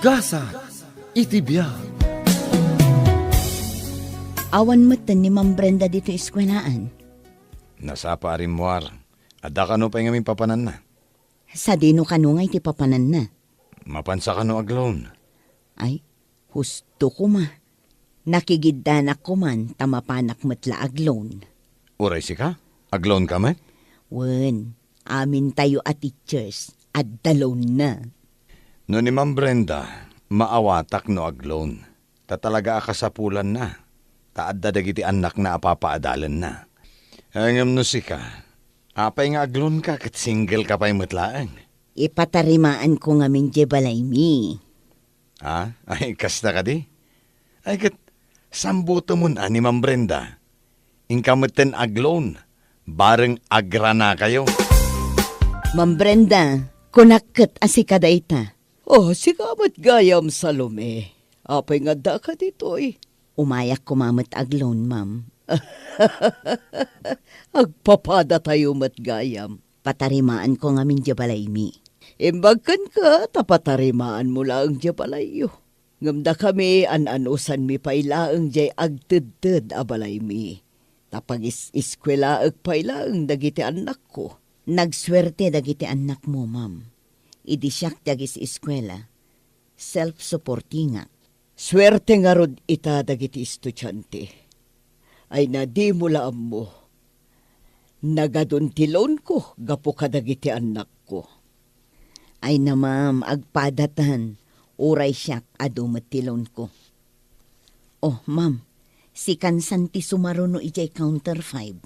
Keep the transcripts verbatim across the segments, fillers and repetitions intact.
Kasat iti biag. Awan metten ni Ma'am Brenda ditoy eskuelaan. Nasapa a rimmuar. Adda kano pay ngamin papananna? Sadino kano nga iti papananna? Mapansa kano ag-loan? Ay, husto koma. Nakigiddanak koman ta mapanak met la ag-loan. Uray sika? Ag-loan ka met? Wen, amintayo a teachers, adda loan na. No ni Ma'am Brenda, maawatak no ag-loan. Ta talaga a kasapulanna. Ta adda dagiti annakna a papaadalenna. Ngem no sika, apay nga ag-loan ka ket single ka pay met laeng? Ipatarimaanko ngamin diay balaymi. Ah, ay, kasta kadi? Ay, ket, sambutemon a ni Ma'am Brenda. Inka metten ag-loan, bareng agranakayo. Ma'am Brenda, kunak ket a sika dayta. Oh, sika met gayam, Salome. Apay nga addaka ditoy? Umayak koma met ag-loan, ma'am. Agpapadatayo met gayam. Patarimaanko ngamin diay balaymi. Imbag kenka ta patarimaanmo laeng diay balayyo. Ngem dakami, an-anusanmi pay laeng diay agtedted a balaymi. Ta pagis-iskuelaek pay laeng dagiti annakko. Nagsuerte dagiti annakmo, ma'am. Idi siak ti agis-iskuela, self-supportingak. Suerte ngarud ita dagiti estudiante. Ay na, dimo la ammo. Nagadun ti loanko gapu kadagiti annakko. Ay na, ma'am, agpadatan. Uray siak, adu met ti loanko. Oh, ma'am, sikansan ti sumaruno idiay counter five.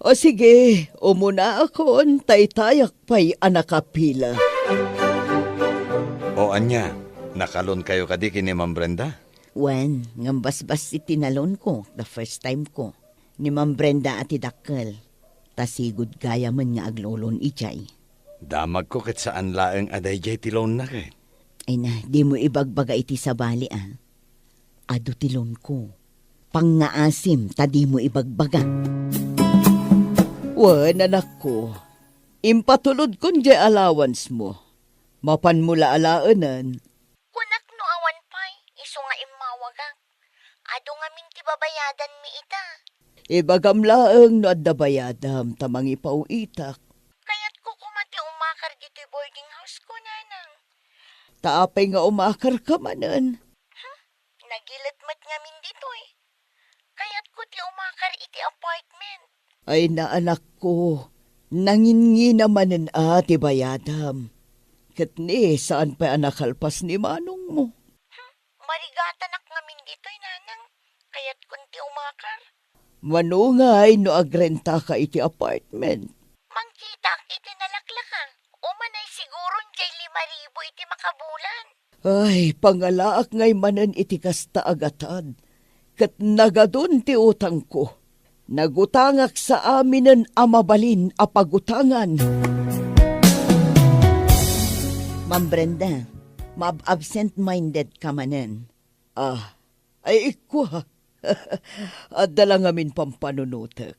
O sige, umunaakon, taytayak pay a nakapila. O ania, naka-loan kayo kadi ken ni Ma'am Brenda? Wen, ngem basbassit ti na-loanko, the first time ko. Ni Ma'am Brenda a ti dakkel. Ta sigud gayamen nga aglo-loan idiay. Damagko ket saan laeng a daydiay ti loanna ket. Ay na, dimo ibagbaga iti sabali a. Adu ti loanko. Pangngaasim ta dimo ibagbaga. Wen, anakko, impatulodkon diay allowance mo. Mapanmo la alaenen. Kunak no awan pay, isu nga immawagak. Adu ngamin ti babayadanmi ita. Ibagam laeng no adda bayadam ta mangipaw-itak. Kayatko koma ti umakar ditoy boarding house ko, nanang. Ta apay nga umakarka manen? Hmm? Nagilet met ngamin ditoy. Kayatko ti umakar iti apartment. Ay, na, anakko, nanginngina manen a ti bayadam. Ket ni, saan pay a nakalpas ni manongmo? Hmm, marigatanak ngamin ditoy, nanang. Kayatkon ti umakar. Mano ngay no agrentaka iti apartment? Mangkitaak iti nalaklaka. Umanay siguron diay lima ribu iti makabulan. Ay, pangalaak ngay manen iti kasta a gatad. Ket nagadun ti utangko. Nagutangak sa aminen a mabalin a pagutangan. Ma'am Brenda, maab-absent-minded ka manen. Ah, ay, ikkua. Adda la ngamin pampanunotek.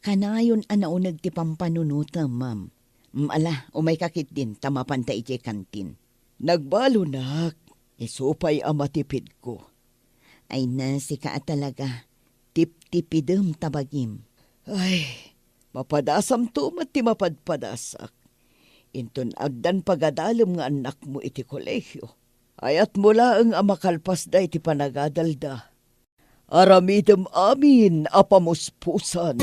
Kanayon a nauneg ti pampanunotem, ma'am. Mm, ala, umayka ketdin ta mapanta idiay kantin. Nagbalonak, isu pay a matipidko. Ay na, sika a talaga, tiptipidem ta bagim. Ay, mapadasamto met ti mapadpadasak. Inton addan pagadalem nga annakmo iti kolehio, ayatmo laeng a makalpasda iti panagadalda. Aramidem amin a pamuspusan.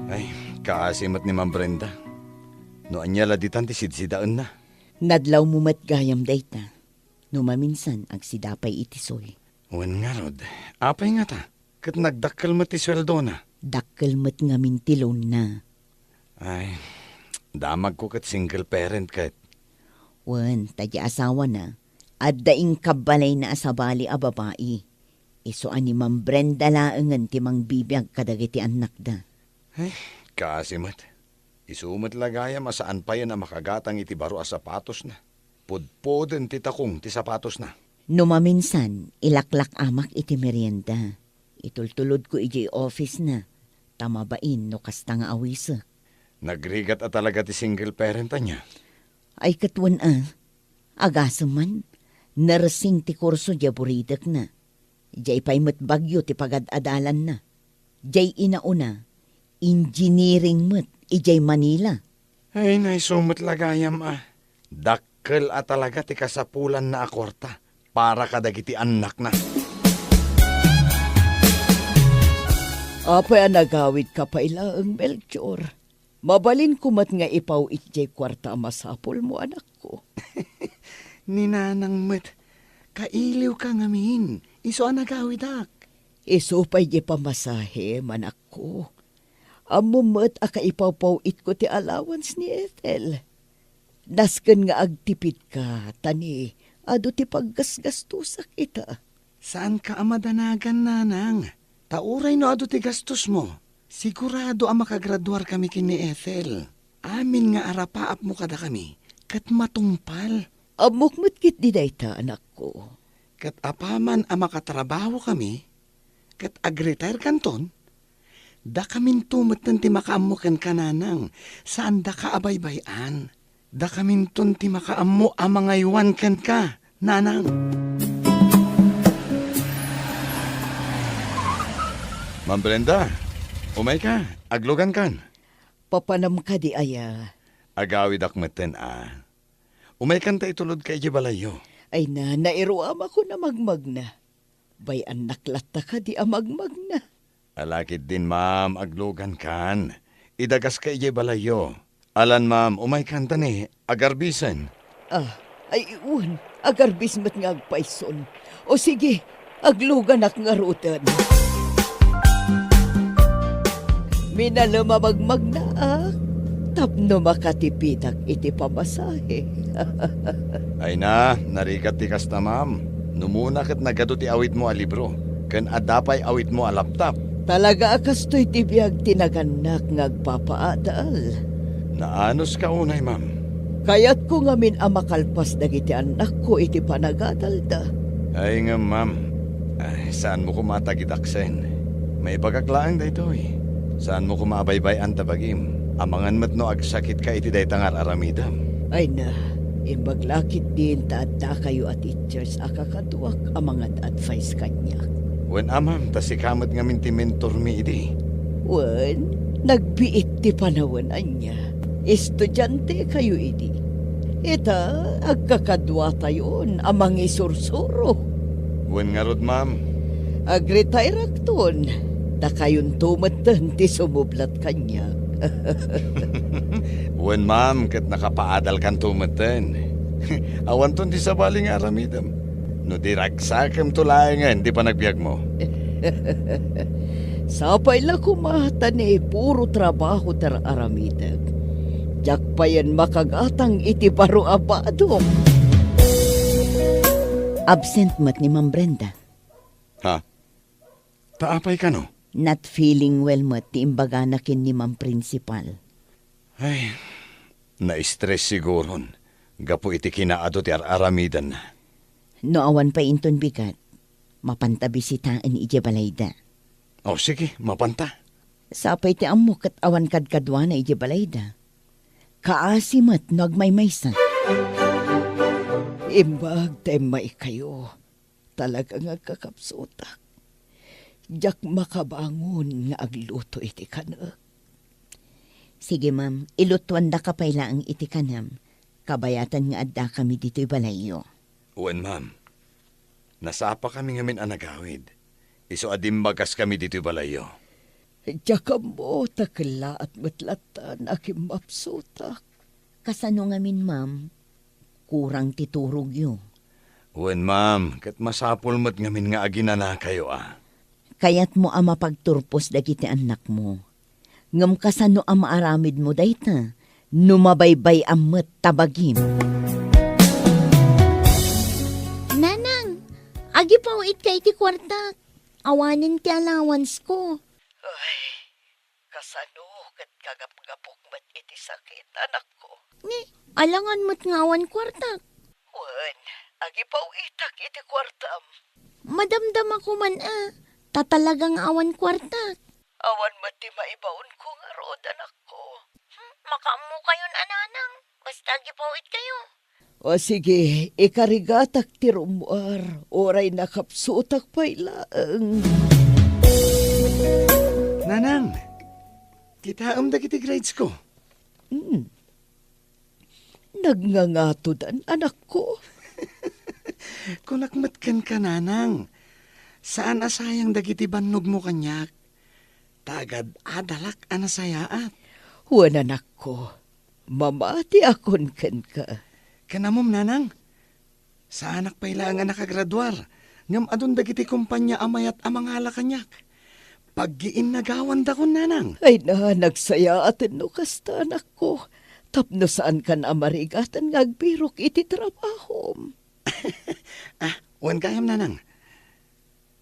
Ay, kaasi met ni Ma'am Brenda. No ania la ditan ti sidsidaenna? Nadlawmo met gayam dayta. No maminsan, agsida pay iti soy. Wen ngarud, apay ngata? Ket nagdakkel met ti sueldona. Dakkel met ngamin ti loanna. Ay, damagko ket single parent ket. Wen, ta di asawana, adda inkabbalayna a sabali a babai. Isu a ni Ma'am Brenda laengen ti mangbibiag kadagiti annakda. Ay, kaasi met. Isu met la gayam a saan payen a makagatang iti baro a sapatosna. Pudpuden ti takong ti sapatosna. No maminsan, ilaklak-amak iti merienda. Itultulodko idiay office-na, ta mabain no kasta nga awisek. Nagrigat a talaga ti single parent, ania? Ay, ket wen a. Agasem man, nursing ti kurso diay buridekna. Diay pay met Baguio ti pagad-adalanna. Diay inauna, engineering met idiay Manila. Ay, naisu met la gayam a. Dakkel a talaga ti kasapulanna a kuarta para kadagiti annakna. Apay a nagawidka pay laeng, Melchor? Mabalinko met nga ipaw-it diay kuarta a masapulmo, anakko. Ni nanang met, kailiwka ngamin, isu a nagawidak. Isu pay diay pamasahem, anakko. Ammom met a kaipawpaw-itko ti allowance ni Ethel. Nasken nga agtipidka, ta ni adu ti paggasgastosak ita. Saanka a madanagan, nanang. Ta uray no adu ti gastosmo, sigurado a makagraduarkami ken ni Ethel. Amin nga arapaapmo kadakami, ket matungpal. Ammok met ketdi dayta, anakko. Ket apaman a makatrabahokami, ket agretirkanton, dakaminto metten ti makaammo kenka, nanang, saan daka a baybay-an. Dakaminton ti makaammo a mangaywan kenka, nanang. Ma'am Brenda, umayka, aglugankan. Papanam kadi aya? Agawidak metten a. Umaykan ta itulodka idiay balayyo. Ay na, nairuamakon a magmagna. Bay-annak latta kadi a magmagna. Ala ketdin, ma'am, aglugankan. Idagaska idiay balayyo. Alan, ma'am, umaykan ta ni agarbisen. Ah, ay, wen, agarbis met nga agpayson. O sige, agluganak ngaruden. Minalem a magmagnaak tapno makatipidak iti pamasahe. Ay na, narigat ti kasta, ma'am. Numuna ket nagadu ti awidmo a libro, ken adda pay awidmo a laptop. Talaga a kastoy ti biag ti nagannak nga agpapaadal. Naanuska unay, ma'am. Kayatko ngamin a makalpas dagiti annakko iti panagadalda. Ay ngem, ma'am, ay, saanmo koma a tagidaksen. Maibagak laeng daytoy. Saanmo koma a baybay-an ta bagim. Amangan met no agsakitka iti dayta nga ar-aramidem. Ay na, imbag la ketdin ta addakayo a teachers a kakaduak a mangad-advise kaniak. Wen a, ma'am, ta sika met ngamin ti mentormi idi. Wen, nagbiit ti panawen ania. Estudiantekayo idi. Ita, agkakaduatayon a mangisursuro. Wen ngarud, ma'am. Agretirakton, dakayonto metten ti sumublat kaniak. Wen, ma'am, ket nakapaadalkanto metten. Awanton ti sabali nga aramidem. No di ragsakemto laengen ti panagbiagmo. Sapay la koma ta ni puro trabaho ti ar-aramidek. Diak payen makagatang iti baro a badok. Absent met ni Ma'am Brenda. Ha? Ta apay kano? Not feeling well met ti imbagana ken ni Ma'am Principal. Ay, na-stress siguron gapu iti kinaadu ti ar-aramidenna. No awan pay inton bigat, mapanta bisitaen idiay balayda. O, sige, mapanta. Sapay ti ammo ket awan kadkaduana idiay balayda. Kaasi met no agmaymaysa. Imbag ta immaykayo. Talaga nga agkakapsutak. Diak makabangon nga agluto iti kanek. Sige, ma'am, ilutuandaka pay laeng iti kanem. Kabayatan nga addakami ditoy balayyo. Wen, ma'am. Nasapakami ngamin a nagawid. Isu a dimmagaskami ditoy balayyo. Diak ammo ta kellaat met latta a kimmapsutak. Kasano ngamin, ma'am? Kurang ti turogyo. Wen, ma'am, ket masapul met ngamin nga aginanakayo a. Kayatmo a mapagturpos dagiti annakmo. Ngem kasano a maaramidmo dayta no mabaybay-am met ta bagim? Nanang, agipaw-itka iti kuartak. Awanen ti allowance-ko. Ay, kasano ket kagapgapok met iti sakit, anakko? Ni, alangan met nga awan kuartak. Wen, agipaw-itak iti kuartam. Madamdamako man a, ta talaga nga awan kuartak. Awan met ti maibaonko ngarud, anakko. Hmm? Kaammokayon a nanang, basta agipaw-itkayo. O sige, ikarigatak ti rummuar, uray nakapsutak pay laeng. Nanang, kitaem dagiti grades ko. Hmm. Nagngangato dan, anakko. Kunak met kenka, nanang. Saan a sayang dagiti bannogmo kaniak. Ta agad-adalak a nasayaat. Wen, anakko, mamatiakon kenka. Ken ammom, nanang, saanak pay laeng a nakagraduar, ngem adun dagiti kompania a mayat a mangala kaniak. Paggiinnagawandakon, nanang. Ay na, nagsayaaten no kasta, anakko. Tapno saankan a marigatan nga agbirok iti trabahom. Ah, wen gayam, nanang.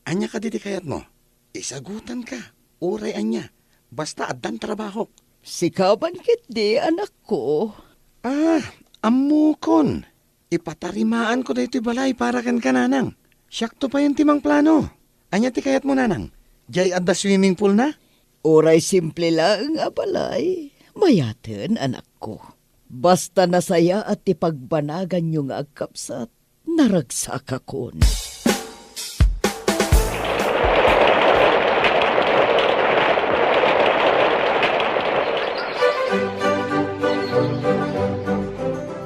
Ania kadi ti kayatmo? Isagutanka, uray ania, basta addan trabahok. Sika man ketdi, anakko. Ah, ammokon. Ipatarimaanko daytoy balay para kenka, nanang. Siakto payen ti mangplano. Ania ti kayatmo, nanang? Diay adda swimming pool na? Uray simple laeng a balay, mayaten, anakko. Basta nasayaat ti pagbanaganyo nga agkabsat, naragsakakon.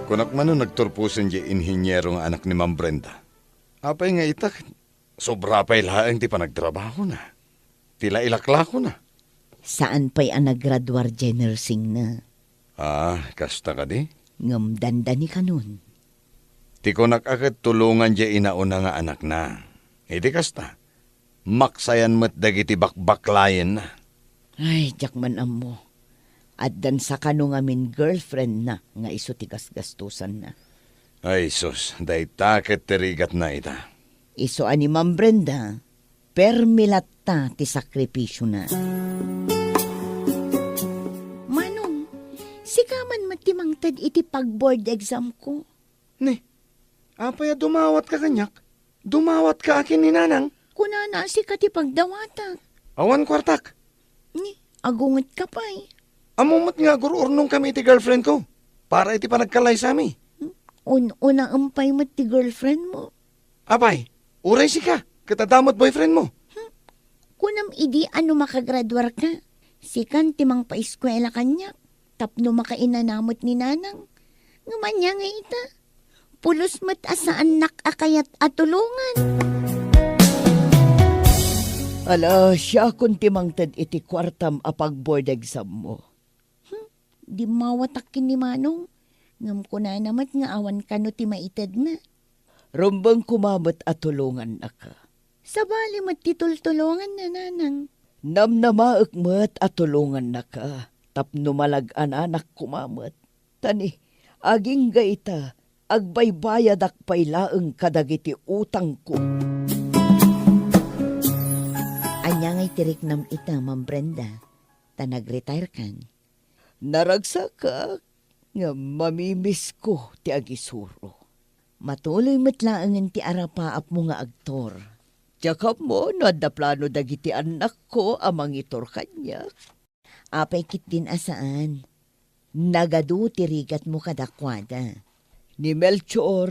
Kunak man no nagturposen diay inhiniero nga anak ni Ma'am Brenda. Apay nga ita, sobra pay laeng ti panagtrabahona, ti lailaklakona. Saan pay a naggraduar diay nursingna. Ah, kasta kadi? Ngem dandani kanon. Ti kunak a ket tulongan diay inauna nga anakna. Iti kasta, maksayan met dagiti bakbaklayenna. Ay, diak man ammo. Addan sa kano ngamin girlfriendna nga isu ti gasgastosanna. Ay, sus, dayta ket ti rigatna ita. Isu a ni Ma'am Brenda, permi latta ti sakripisiona. Manong, sika man met ti mangted iti pag-board exam ko. Ni, apay a dumawatka kaniak? Dumawatka a ken ni Nanang? Kunana a sika ti pagdawatak. Awan kuartak. Ni, agungetka pay. Ammo met nga agur-urnongkami iti girlfriendko para iti panagkallaysami. Hmm? Un-unaem pay met ti girlfriendmo. Apay, uray sika, ket adda met boyfriendmo. Hmm? Kunam idi a no makagraduarka, sikan ti mangpaiskuela kaniak. Tapno makainana met ni Nanang. Ngem ania ngay ita? Pulos met a saannak a kayat a tulongan. Ala, siakon ti mangted iti kuartam a pag-board exam mo. Hmm, dimmawatak ken ni Manong. Ngem kunana met nga awan kano ti maitedna. Rumbeng koma met a tulongannaka. Sabali met ti tultulonganna, Nanang. Namnamaek met a tulongannaka tapno malag-ananak koma met. Ta ni, agingga ita, agbaybayadak pay laeng kadagiti utangko. Ania ngay ti riknam ita, Ma'am Brenda? Ta nag-retire kan? Naragsakak, ngem mamimisko ti agisuro. Matuloy met laengen ti arapaapmo nga agtor. Diak ammo no adda plano dagiti annakko a mangitor kaniak. Apay ketdin a saan? Nagadu ti rigatmo kadakuada. Ni Melchor,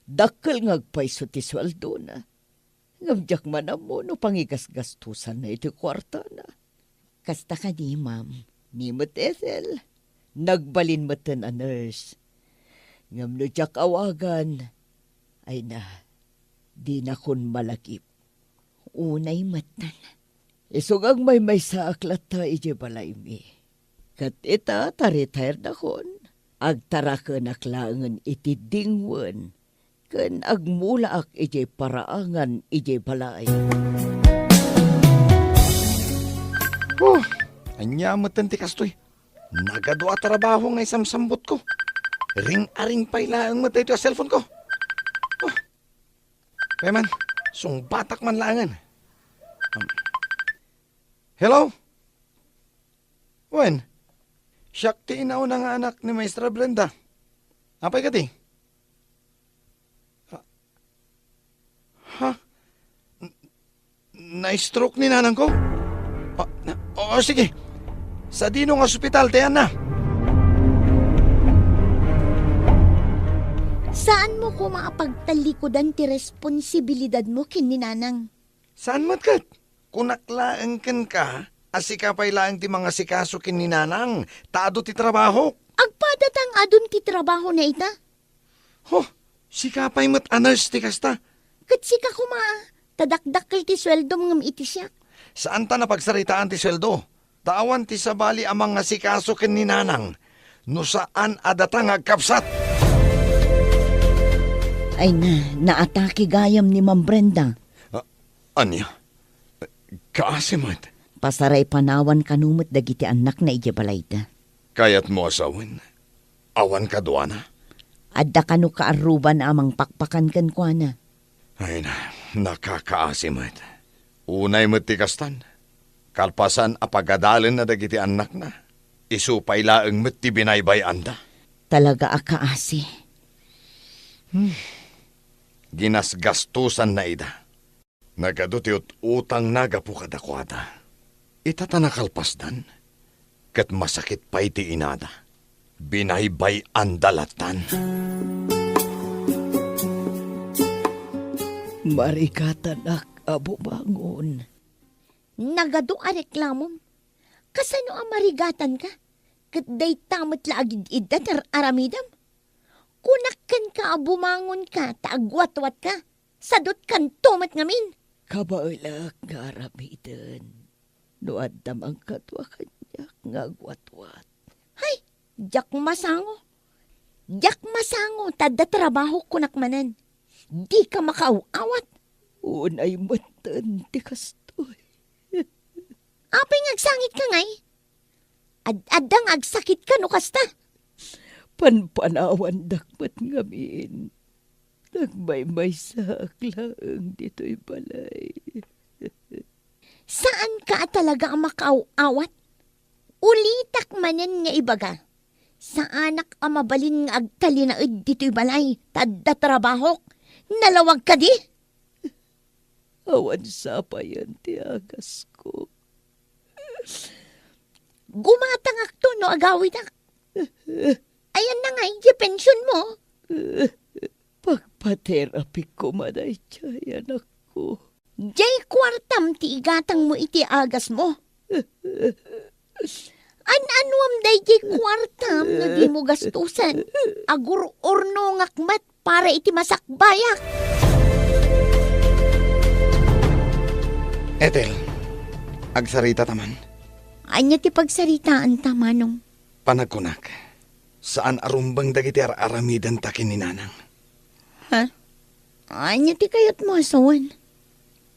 dakkel nga agpayso ti sueldona. Ngem diak man ammo no pangigasgastosanna iti kuartana. Kasta kadi, ma'am? Ni met Ethel, nagbalin metten a nurse. Ngem no diak awagan, ay na, dinakon malagip. Unay metten. Isu nga agmaymaysaak latta idiay balaymi. Ket ita ta retiredakon, agtarakenak laengen iti dingwen ken agmulaak idiay paraangan idiay balay. Huh! Ania metten ti kastoy? Nagadu a trabaho nga isamsambutko. Ring-aring pay laeng met daytoy a cellphone ko. Huh! Kaya man, sungbatak man laengen. Um, hello? Wen, siak ti inauna nga anak ni Maestra Brenda. Apay kadi? Ha? Ha? N-, na-stroke ni nanangko? Ah, na-, o, sige. Sadino nga ospital, ti ayanna? Saanmo koma a pagtallikudan ti responsibilidadmo ken ni Nanang. Saan met ket? Kunak laeng kenka a sika pay laeng ti mangasikaso ken ni Nanang, ta adu ti trabahok. Agpadatang adun ti trabahona ita? Ho, sika pay met a nurse ti kasta. Ket sika koma, ta dakdakkel ti sueldom ngem iti siak. Saanta a pagsaritaan ti sueldo, ta awan ti sabali a mangasikaso ken ni Nanang no saan a data nga agkabsat. Ay na, naatake gayam ni Ma'am Brenda. A-, ania? Kaasi met. Pasaray panawan kano met dagiti annakna idiay balayda. Kayatmo a sawen? Awan kaduana? Adda kano kaarruban a mangpakpakan kenkuana. Ay na, nakakaasi met. Unay met ti kastan, kalpasan a pagadalenna dagiti annakna, isu pay laeng met ti binaybay-anda. Talaga a kaasi. Hmm. Ginasgastosanna ida. Nagadu ti ut-utangna gapu kadakuada. Ita ta nakalpasdan, ket masakit pay ti inada. Binaybay-anda lattan. Marigatanak a bumangon. Nagadu a reklamom. Kasano a marigatanka? Ket dayta met la agid-idda ti ar-aramidem? Kunak kenka a bumangonka ta agwatwatka. Sadutkanto met ngamin. Kabaelak nga aramiden. No adda man kadua kaniak nga agwatwat. Hay, diak masango. Diak masango ta adda trabahok kunak manen. Dika makaaw-awat. Unay metten ti kastoy. Apay nga agsangitka ngay? Ad-adda nga agsakitka no kasta. Panpanawandak met ngamin. Nagmaymaysaak laeng ditoy balay. Saanka a talaga a makaaw-awat? Ulitak manen nga ibaga, saanak a mabalin nga agtalinaed ditoy balay, ta adda trabahok. Nalawag kadi? Awan sapayen ti agasko. Gumatangakto no agawidak. Ayanna ngay ti pensionmo? Pagpaterapik koma daydiay, anakko. Diay kuartam ti igatangmo iti agasmo. An-anuam daydiay kuartam no dimo gastusen? Agur-urnongak met para iti masakbayak. Ethel, agsarita ta man. Ania ti pagsaritaanta, Manong? Panagkunak, saan a rumbeng dagiti ar-aramidenta ken ni Nanang. Ha? Ania ti kayatmo a sawen?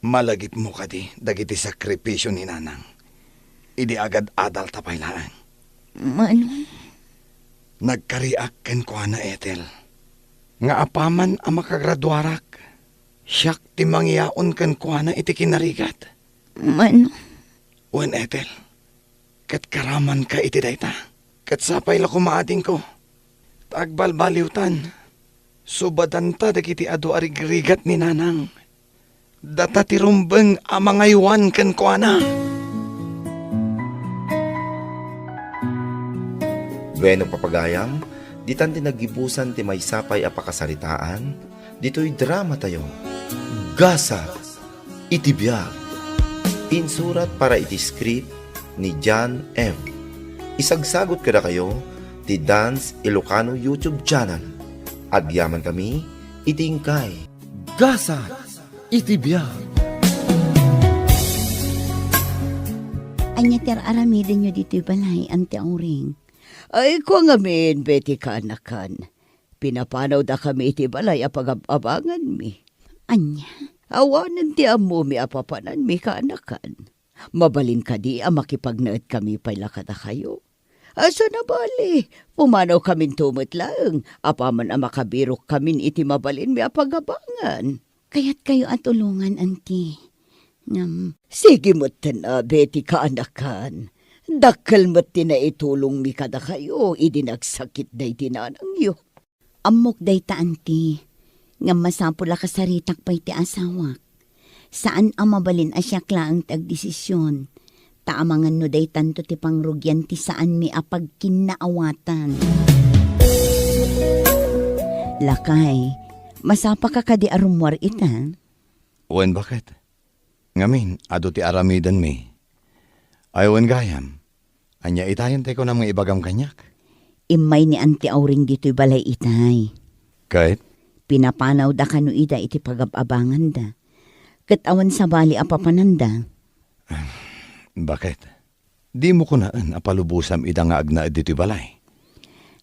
Malagipmo kadi dagiti sakripisio ni Nanang idi agad-adalta pay laeng? Manong? Nagkariak kenkuana, Ethel, nga apaman a makagraduarak, siak ti mangiyaon kenkuana iti kinarigat. Manong? Wen, Ethel, ket karamanka iti dayta. Ket sapay la koma adingko ta agbalbaliwtan. Subadanta dagiti adu a rigrigat ni Nanang. Data ti rumbeng a mangaywan kenkuana. Bueno, papagayam, ditan ti naggibusan ti maysa pay a pakasaritaan ditoy dramatayo, Gasat iti Biag. Insurat para iti script ni John M. Isagsagut kadakayo ti Dance Ilocano YouTube channel. Agyamankami iti inkay Gasat iti Biag. Ania ti ar-aramidenyo ditoy balay, Auntie Auring? Ay, kua ngamin, Betty, kaanakan. Pinapanawdakami iti balay a pagab-abanganmi. Ania? Awanen ti ammomi a papananmi, kaanakan. Mabalin kadi a makipagnaedkami pay la kadakayo? A, saan a bale, pumanawkaminto met laeng, apaman a makabirokkamin iti mabalinmi a pagabangan. Kayatkayo a tulongan, Auntie. Ngem, sige metten a, Betty, kaanakan. Dakkel met ti naitulongmi kadakayo idi nagsakit daydi nanangyo. Ammok dayta, Auntie. Ngem masapul a kasaritak pay ti asawak. Saan a mabalin a siak laeng ti agdesision. Ta amangan no daytanto ti pangrugian ti saanmi a pagkinnaawatan. Lakay, masapaka kadi a rummuar ita? Wen, baket. Ngamin, adu ti aramidenmi. Ay, wen gayam, ania itayen ti kunam nga ibagam kaniak? Immay ni Auntie Auring ditoy balay itay. Ket? Pinapanawda kano ida iti pagab-abanganda. Ket awan sabali a papananda. Baket? Dimo kunaen a palubosam ida nga agnaed ditoy balay?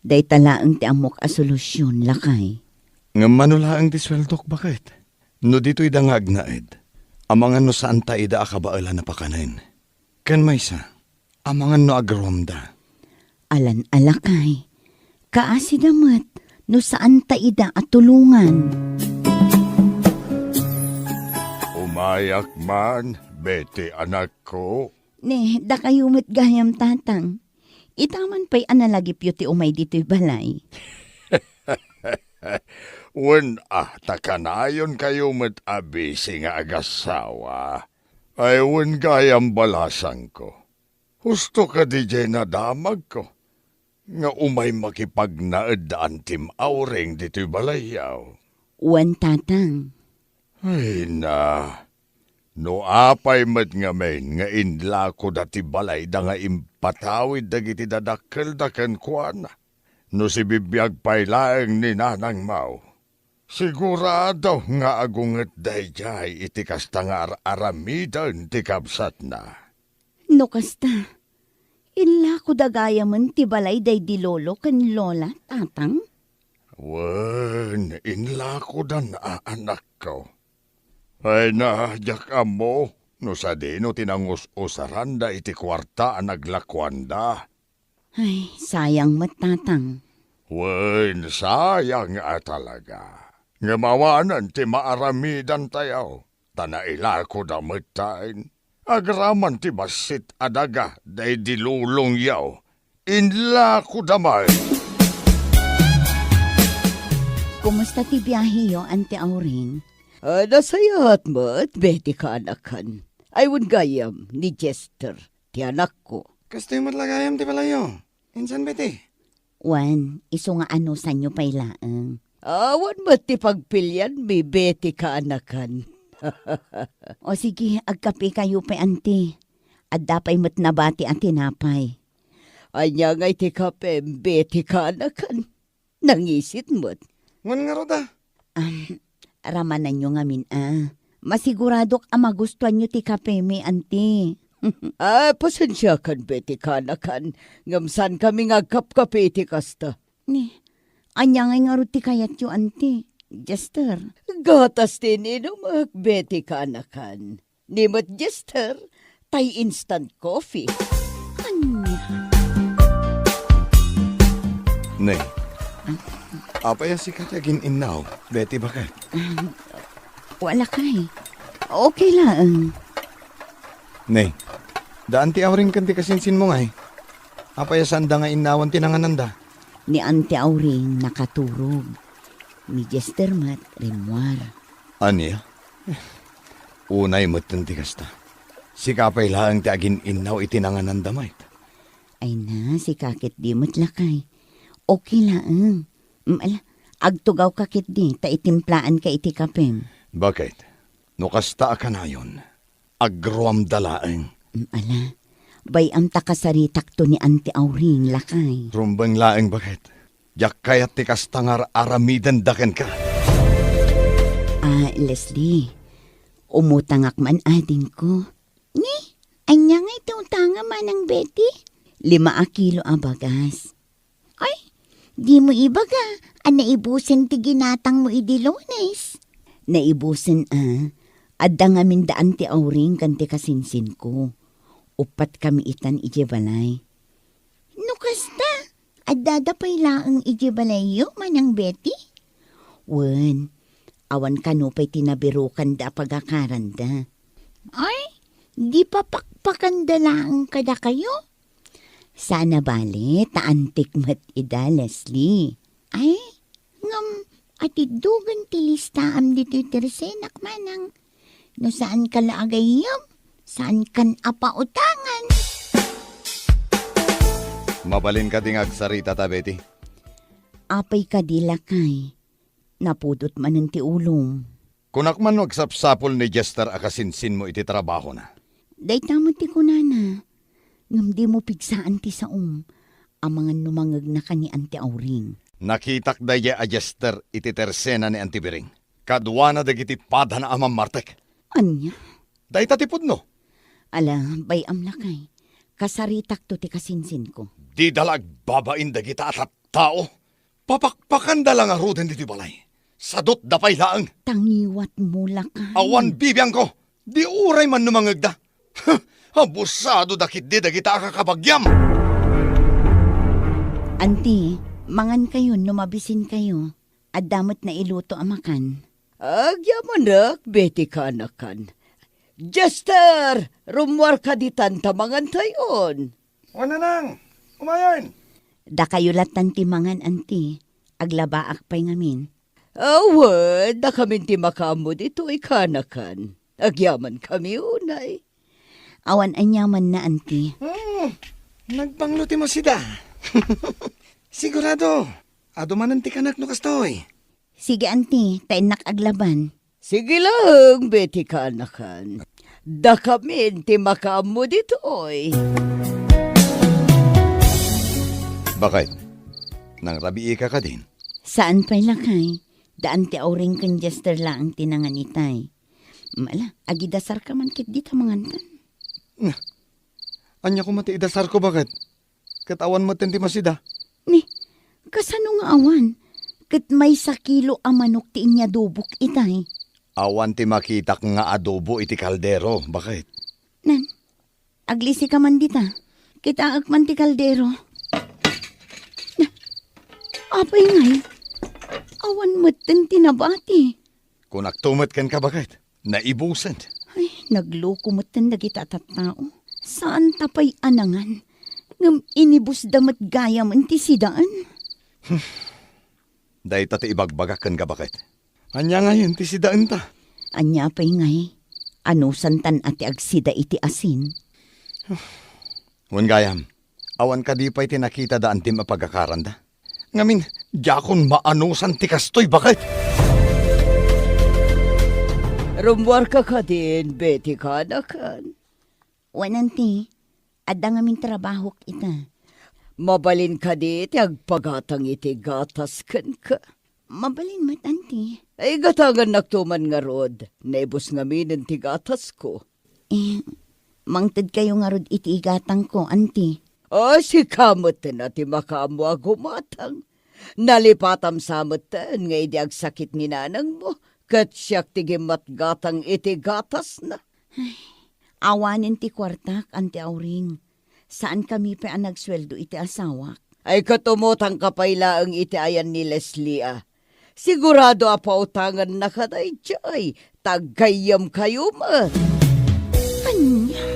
Dayta laeng ti ammok a solusyon, lakay. Ngem mano laeng ti sueldok, baket? No ditoy da nga agnaed, amangan no saanta ida a kabaelan a pakanen. Ken maysa, amangan no agruamda. Alan a lakay, kaasida met no saanta ida a tulongan. Umayak man, Betty, anakko. Ne, dakayo met gayam, Tatang. Ita man pay a nalagipyo ti umay ditoy balay. Wen a, ta kanayon kayo met a bisi nga agasawa. Ay, wen gayam, balasangko. Husto kadi jay nadamagko nga umay makipagnaed da Auntie Auring ditoy balayyo? Wen, Tatang. Ay na, no apay met ngamin nga inlakoda ti balayda nga impatawid dagiti dadakkelda kenkuana, no sibibiag pay laeng ni nanangmo, sigurado nga agunget daydiay iti kasta nga ar-aramiden ti kabsatna. No kasta, inlakoda gayamen ti balay daydi lolo ken lola, Tatang? Wen, inlakodan a, anakko. Ay na, diak ammo no sadino ti nangus-usaranda iti kuarta a naglakuanda. Ay, sayang met, Tatang. Wen, sayang a talaga. Ngem awanen ti maaramidantayo, ta nailakoda metten. Agraman ti bassit a daga daydi lolongyo. Inlakoda met. Kumusta ti biaheyo, Auntie Auring? Ah, nasayaat met, Betty, kaanakan. Ay, wen gayam, ni Jester, ti anakko. Kastoy met la gayam ti balayyo. Insan, Betty? Wen, isu nga anusanyo pay laeng. Awan met ti pagpilianmi, Betty, kaanakan. O sige, agkapekayo pay, Auntie. Adda pay met nabati a tinapay. Ania ngay ti kapem, Betty, kaanakan? Nangisit met. Wen ngarud a? Am, ramananyo ngamin a. Masiguradok a magustuanyo ti kapemi, Auntie. Ah, pasensiakan, Betty, kaanakan. Ngem saankami nga agkapkape iti kasta. Ni, ania ngay ngarud ti kayatyo, Auntie? Jester? Gatas ti ininumek, Betty, kaanakan. Ni met Jester, tay instant coffee. Ania? Nay, apay a sika ti agin-innaw, Betty, baket? Ah, wala kay. Okay laeng. Nay, da Auntie Auring ken ti kasinsinmo ngay. Apay a saanda nga innawan ti nangananda? Ni Auntie Auring nakaturog. Ni Jester met rimmuar. Ania? Unay metten ti kasta. Sika pay laeng ti agin-innaw iti nangananda met. Ay na, sika ketdi met lakay. Okay laeng. Mm, ala, agtugawka ketdi ta itimplaanka iti kapem. Baket? No kasta a kanayon, agruamda laeng. Mm, ala, bay-am ta kasaritakto ni Auntie Auring, lakay. Rumbeng laeng, baket. Diak kayat ti kasta nga ar-aramidenda kenka. Ah, Leslie, umutangak man adingko. Ni, ania ngay ti utangam, Manang Betty? Lima a kilo a bagas. Ay, dimo ibaga a naibusen ti ginatangmo idi Lunes? Naibusen a, adda ngamin da Auntie Auring ken ti kasinsinko. Uppat kami itan idiay balay. No kasta, addada pay laeng idiay balayyo, Manang Betty? Wen, awan kano pay ti nabirokanda a pagakaranda. Ay, di papakpakanda laeng kadakayo? Saan a bale, ta antik met ida, Leslie. Ay, ngem, atiddogen ti listaam ditoy tersenak, manang. No saanka la a gayyem, saankan a pautangan. Mabalin kadi nga agsaritata, Betty? Apay kadi, lakay? Napudot manen ti ulom. Kunak man no agsapsapul ni Jester a kasinsinmo iti trabahona. Dayta met ti kunana. Ngem dimo pigsaan ti saom. Amangan no mangegnaka ni Auntie Auring. Nakitak daydiay a Jester iti tersena ni Auntie Biring. Kaduana dagiti padana a mammartek. Ania? Dayta ti pudno. Ala, bay-am lakay. Kasaritakto ti kasinsinko. Dida la agbabain dagita a tattao. Papakpakanda la ngaruden ditoy balay. Sadutda pay laeng. Tangiwatmo lakay. Awan bibiangko. Di uray man no mangegda. Abusado da ketdi dagita a kakabagiam. Anti, mangankayo no mabisinkayo. Adda met nailuto a makan. Agyamanak, Betty, kaanakan. Jester, rummuarka ditan ta mangantayon. Wen, nanang, umayen. Dakayo lattan ti mangan, anti. Aglabaak pay ngamin. Awan, dakamin ti makaammo ditoy, kaanakan. Agyamankami unay. Awan aniamanna, anti. Hmm, nagbanglo ti masida. Sigurado, adu manen ti kanak no kastoy. Sige, anti, ta innak aglaban. Sige laeng, Betty, kaanakan. Dakamin ti makaammo ditoy. Bakit? Nangrabiika kadin? Saan pay lakay. Da Auntie Auring ken Jester laeng ti nangan itay. Ala, agidasarka man ketdi ta mangantan. Ania koma ti idasarko, bakit? Ket awan metten ti masida. Ni, kasano nga awan? Ket maysa kilo a manok ti inyadobok itay. Awan ti makitak nga adobo iti kaldero, bakit? Nan, aglisika man dita. Kitaek man ti kaldero. Na, apay ngay? Awan metten ti nabati. Kunakto met kenka, bakit? Naibusen. Ay, nagloko metten dagita a tattao. Saan ta pay a nangan. Ngem inibusda met gayam ti sidaen. Dayta ti ibagbagak kenka, bakit? Ania ngayen ti sidaenta? Ania pay ngay? Anusantan a ti agsida iti asin. Wen gayam, awan kadi pay ti nakitada antim a pagakaranda? Ngamin, diakon maanusan ti kastoy, bakit? Rummuarka kadin, Betty, kaanakan. Wen, anti, adda ngamin trabahok ita. Mabalin kadi ti agpagatang iti gatas kenka? Mabalin met, anti. Ay, gatangannakto man ngarud. Naibus ngaminen ti gatasko. Eh, mangtedkayo ngarud iti igatangko, anti. O, sika metten a ti makaammo a gumatang. Nalipatam sa metten nga idi agsakit ni nanangmo, ket siak ti gimmatgatang iti gatasna. Ay, awanen ti kuartak, Auntie Auring. Saankami pay a nagsueldo iti asawak. Ay, ket umutangka pay laeng iti ayan ni Leslie, a. Sigurado a pautangannaka daydiay, ta aggayyemkayo met. Ania?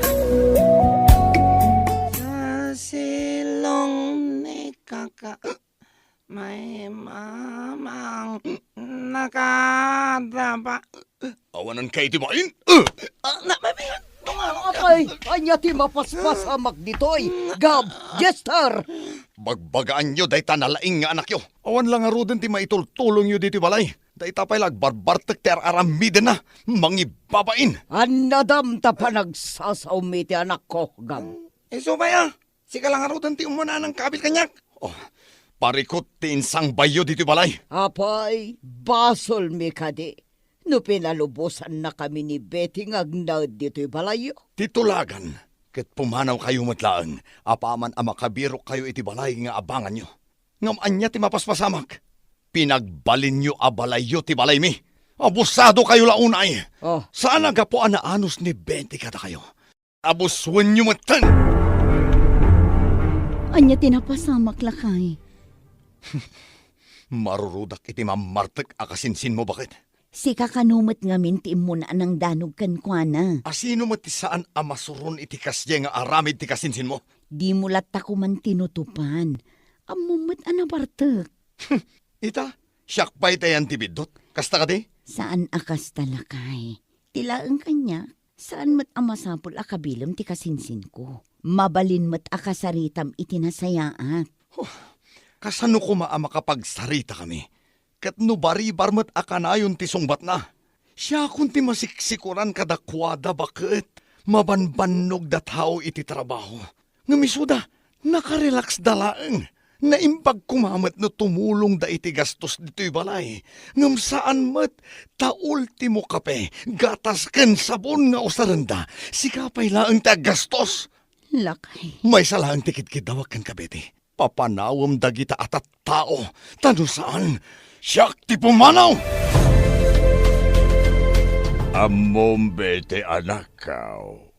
Sa silong ni kaka, may mamang nakadaba. Awanan kay ti main? Ah, na, may, may, tumawag ka. Apay, ania ti mapaspasamak ditoy? Gab, Jester! Bagbagaanyo dayta nalaing nga anakyo. Awan la ngaruden ti maitultulongyo ditoy balay. Dayta pay la agbarbartek ti ar-aramidenna. Mangibabain. Annadam ta panagsasaom iti anakko, Gab. Isu pay a. Sika la ngaruden ti umuna a nangkabil kaniak. Oh, parikut ti insangbayyo ditoy balay. Apay, basolmi kadi no pinalubosannakami ni Betty nga agnaed ditoy balayyo? Ti tulagan, ket pumanawkayo met laeng, apaman a makabirokkayo iti balay nga abanganyo. Ngem ania ti mapaspasamak? Pinagbalinyo a balayyo ti balaymi. Abusadokayo la unay. Oh. Saan a gapu a naanus ni Betty kadakayo. Abusuenyo metten! Ania ti napasamak, lakay? Marurudak iti mammartek a kasinsinmo, baket. Sika kano met ngamin ti immuna a nangdanog kenkuana. A sino met ti saan a masuron iti kasdiay nga aramid ti kasinsinmo? Dimo latta koman tinutopan. Ammom met a nabartek. Ita, siak pay ti ayan ti biddut. Kasta kadi? Saan a kasta, lakay. Ti laeng kaniak, saan met a masapul a kabilem ti kasinsinko. Mabalin met a kasaritam iti nasayaat. Huh, kasano koma a makapagsaritakami? ket no baribar met a kanayon ti sungbatna. Siakon ti masiksikuran kadakuada baket, mabanbannogda tao iti trabaho. Ngem isuda, nakarelaxda laeng. Naimbag koma met no tumulongda iti gastos ditoy balay. Ngem saan met, ta ultimo kape, gatas ken sabon nga usarenda. Sika pay laeng ti aggastos. Lakay. Maysa laeng ti kidkiddawak kenka, Betty. Papanawem dagita a tattao, ta no saan, siak ti pumanaw! Ammom, Betty, anakko,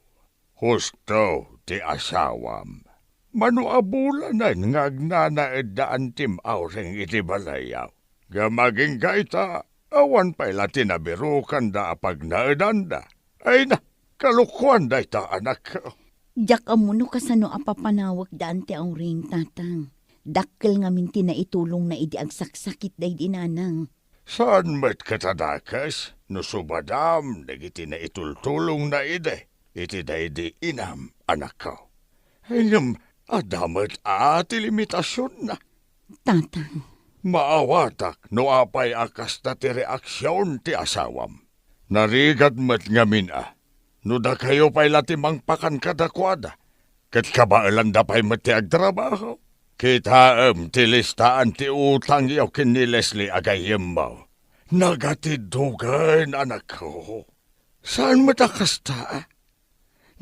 husto ti asawam. Mano a bulanen nga agnanaedda antim Auring iti balayyo. Ngem agingga ita, awan pay la ti nabirokanda a pagnaedanda. Ay na, kalokoan dayta, anakko. Diak ammo no kasano a papanawekda anti Auring, tatang. Dakkel ngamin ti naitulongna idi agsaksakit daydi nanang. Saan met ket a dakes no subadam dagiti naitultulongna idi iti daydi inam, anakko. Ngem adda met a ti limitasionna. Tatang. Maawatak no apay a kasta ti reaksion ti asawam. Narigat met ngamin a, no dakayo pay la ti mangpakan kadakuada, ket kabaelanda pay met ti agtrabaho. Kitaem ti listaan ti utangyo ken ni Leslie a gayyemmo. Nagatiddogen, anakko. Saan met a kasta, a?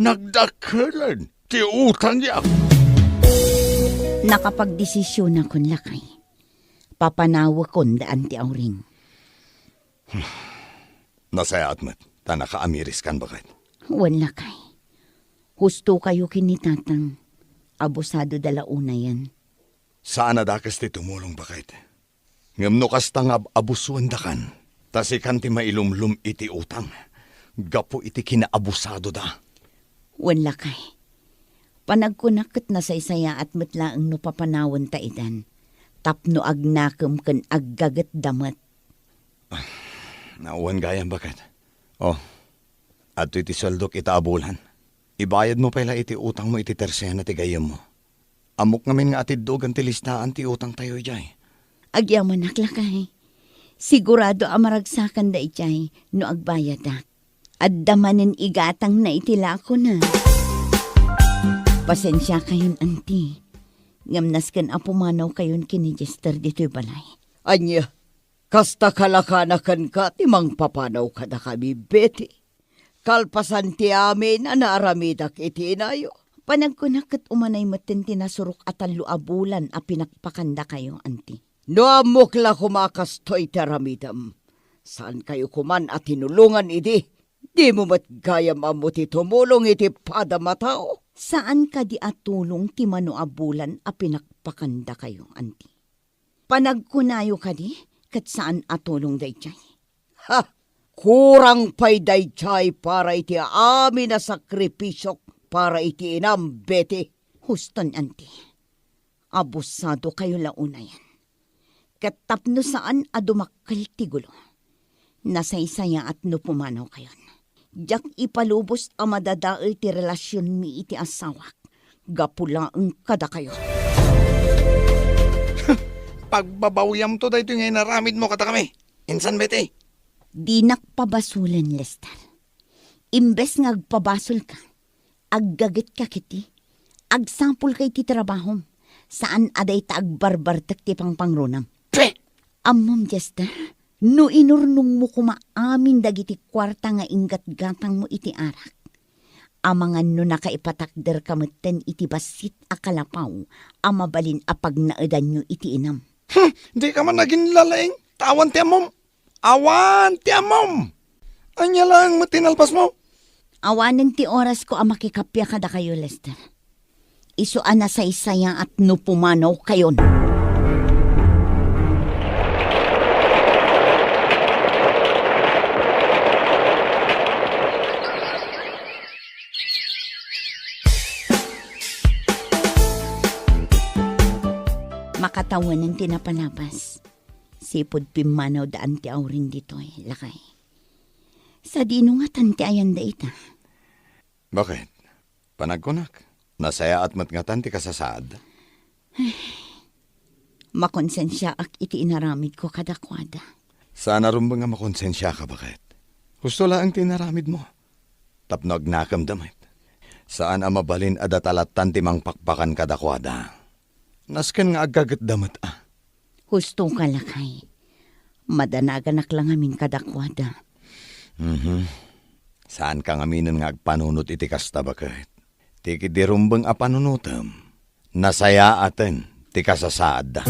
Nagdakkelen ti utangyo. Nakapagdesisionakon, lakay. Papanawekon da anti Auring. Nasayaat met, ta nakaamiriskan, baket. Wen, lakay. Husto kayo ken ni tatang. Abusadoda la unayen. Saan a dakes ti tumulong, baket. Ngem no kasta nga ab-, abusuendakan, ta sikan ti mailumlom iti utang, gapu iti kinaabusadoda. Wen, lakay. Panagkunak ket nasaysayaat met laeng no papanawenta idan, tapno agnakem ken aggagetda met. Ah, wen gayam, baket. Oh, adtoy ti sueldok ita a bulan. Ibayadmo pay la iti utangmo iti tersena ti gayyemmo. Ammok ngamin nga atiddogen ti listaan ti utangtayo idiay. Agyamanak, lakay. Sigurado a maragsakanda idiay no agbayadak. Adda manen igatangna iti lakona. Pasensiakayon, anti. Ngem nasken a pumanawkayon ken ni Jester ditoy balay. Ania, kasta kalakana kenka ti mangpapanaw kadakami, Betty? Kalpasan ti amin a naaramidak iti inayo. Panagkunak ket umanay metten ti nasurok a tallo a bulan a pinakpakandakayo, anti. No ammok la koma a kastoy ti aramidem, saankayo koman a tinulongan idi. Dimo met gayam ammo ti tumulong iti padam a tao. Saan kadi a tulong ti mano a bulan a pinakpakandakayo, anti? Panagkunayo kadi ket saan a tulong daydiay? Ha! Kurang pay daydiay para iti amin a sakripisiok para iti inam, Betty. Huston, anti. Abusadokayo la unayen. Ket tapno saan a dumakkel ti gulo, nasaysayaat no pumanawkayon. Diak ipalubos a madadael ti relasionmi iti asawak gapu laeng kadakayo. Pagbabawiamto daytoy nga inaramidmo kadakami. Insan, Betty? Dinak pabasolen, Lester. Imbes nga agpabasolka, aggagetka ketdi. Agsapulka iti trabahom. Saan a dayta agbarbartek ti pangpangrunam. Pe! Ammom, Jester, no inurnongmo koma amin dagiti kuarta nga inggatgatangmo iti arak, amangan no nakaipatakderka metten iti bassit a kalapaw a mabalin a pagnaedanyo iti inam. Hmm, dika man aginlalaing, ta awan ti ammom. Awan ti ammom! Ania laeng met ti nalpasmo? Awanen ti orasko a makikappia kadakayo, Lester. Isu a nasaysayaat no pumanawkayon. Makatawanen ti napalabas. Sipud pimmanawda anti Auring ditoy, lakay. Sadino ngatan ti ayanda ita? Baket? Panagkunak, nasayaat met ngatan ti kasasaad. Makonsensiaak iti inaramidko kadakuada. Saan a rumbeng a makonsensiaka, baket. Husto laeng ti inaramidmo. Tapno agnakemda met. Saan a mabalin a data lattan ti mangpakpakan kadakuada. Nasken nga aggagetda met a. Husto ka, lakay. Madanaganak la ngamin kadakuada. Mhm. Saan ka ngaminen nga agpanunot iti kasta, baket. Ti kidi rumbeng a panunotem, nasayaaten ti kasasaadda.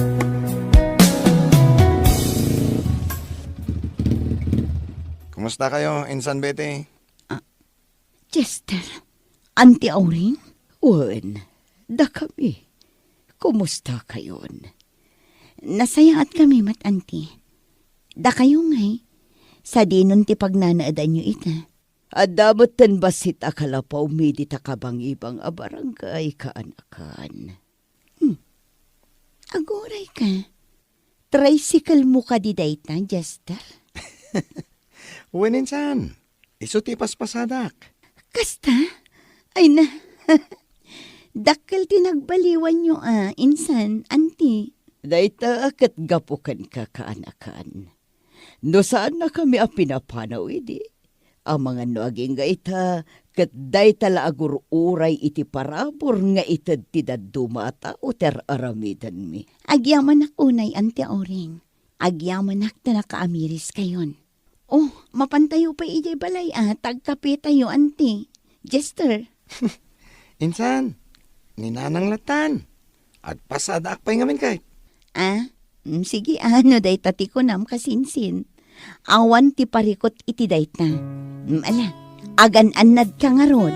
Kumusta kayo, Insan Betty? Ah, Chester, Auntie Auring? Wen, dakami. Kumusta kayon? Nasayaat kami met, Auntie. Dakayo ngay, sadinon ti pagnanaedanyo ita? Adda met ten bassit a kalapawmi dita kabangibang a barangay, kaanakan. Hmm. Aguray ka. Tricycle mo kadi dayta, Chester? Wen, insan. Isu ti ipaspasadak. Kasta? Ay na. Dakkel ti nagbaliwanyo a, insan, Auntie. Dayta ket gapu kenka, kaanakan. No saannakami a pinapanaw idi, amangan no agingga ita, ket dayta la agur-uray iti parabur nga ited ti dadduma a tao ti ar-aramidenmi. Agyamanak unay, Auntie Auring. Agyamanak ta nakaamiriskayon. Oh, mapantayo pay idiay balay a, ta agkapetayo, Auntie. Chester. Insan, ni Nanang lattan. Agpasadaak pay ngamin kay. Ah, mm, sige, ah, no dayta ti kunam, kasinsin. Awan ti parikut iti dayta. Mm, ala, agan-annad ka ngarud.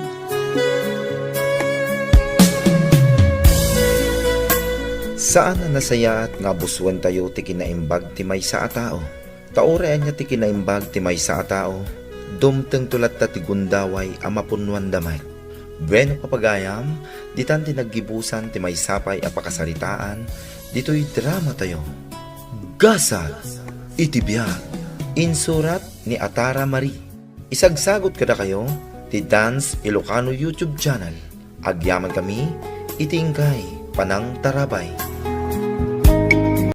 Saan a nasayaat nga abusuentayo ti kinaimbag ti maysa a tao. Ta uray ania ti kinaimbag ti maysa a tao, dumtengto latta ti gundaway a mapunnoanda met. Bueno, papagayam, ditan ti naggibusan ti maysa pay a pakasaritaan ditoy dramatayo. Gasat iti biag. Insurat ni Atara Marie. Isagsagut kadakayo ti Dance Ilocano YouTube channel. Agyamankami iti inkay panangtarabay.